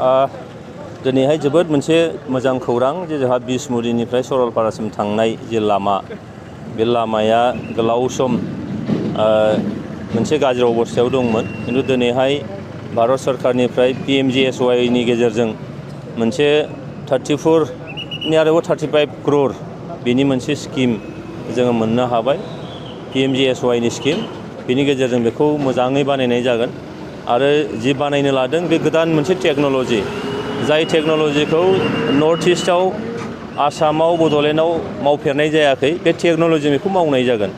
दिनैहाय जोबोद मोनसे मोजां खौरां जे जोंहा बिसमुरिनिफ्राय सरलपारासिम थांनाय जे लामा बे लामाया गोलाव सम मोनसे गाज्रि अबस्थायाव दंमोन खिन्थु दिनैहाय भारत सरकारनिफ्राय PMGSY गेजेरजों मोनसे 34 आरोबाव 35 crore बेनि मोनसे स्किम जोङो मोननो हाबाय PMGSY स्किम बेनि गेजेरजों बेखौ मोजाङै बानायनाय जागोन आरो जि बानायनो लादों बे गोदान मोनसे टेक्न'ल'जि जाय टेक्न'ल'जिखौ नर्थ इस्टआव आसामाव बड'लेण्डआव मावफेरनाय जायाखै बे टेक्न'ल'जि बेखौ मावनाय जागोन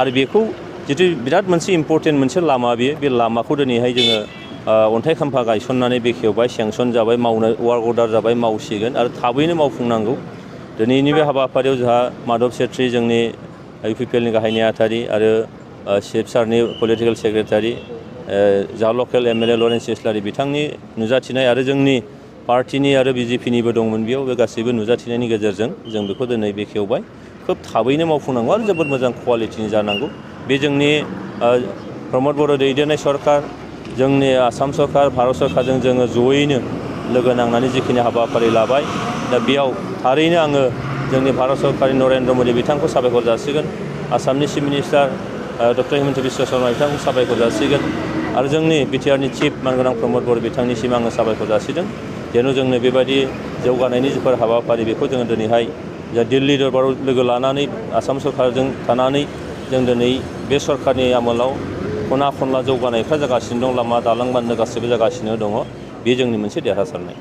आरो बेखौ जितु बिराद मोनसे इम्परटेन्ट मोनसे लामा बे लामाखौ दिनैहाय जोङो अन्थाइ खाम्फा गायसननानै बेखेवबाय सेंसन जाबाय मावनो वार्क अर्डार जाबाय मावसिगोन आरो थाबैनो मावफुंनांगौ दिनैनि बे हाबाफारियाव जोंहा माधब सेट्रि जोंनि UPPLनि गाहाय नेहाथारि आरो चिफ सारनि पलिटिकेल सेक्रेटारि जा लकेल MLA लरेन्स इस्लारि बिथांनि नुजाथिनाय आरो जोंनि पार्टिनि आरो BJPनिबो दंमोन बेयाव बे गासैबो नुजाथिनायनि गेजेरजों जों बेखौ दिनै बेखेवबाय खोब थाबैनो मावफुंनांगौ आरो जोबोद मोजां क्वालिटिनि जानांगौ बे जोंनि प्रमद बर' दैदेननाय सरकार जोंनि आसाम सरकार भारत सरकारजों जोङो जयैनो लोगो नांनानै जिखिनि हाबाफारि लाबाय दा बेयाव थारैनो आङो जोंनि भारत सरकारनि नरेन्द्र मदि बिथांखौ साबायखर जासिगोन आसामनि chief minister doctor Himanta Biswa Sharma बिथांखौ साबायखर जासिगोन आरो जोंनि बिटिआरनि चिफ मानगोनां प्रमद बर' बिथांनिसिम आङो साबायखर जासिदों जेन' जोंनो बेबायदि जौगानायनि जिफोर हाबाफारि बेखौ जोङो दिनैहाय दिल्ली दरबाराव लोगो लानानै आसाम सरकारजों थानानै जों दिनै बे सरकारनि आमोलाव खना खनला जौगानायफ्रा जागासिनो दं लामा दालां बान्दो गासैबो जागासिनो दङ बे जोंनि मोनसे देरहासारनाय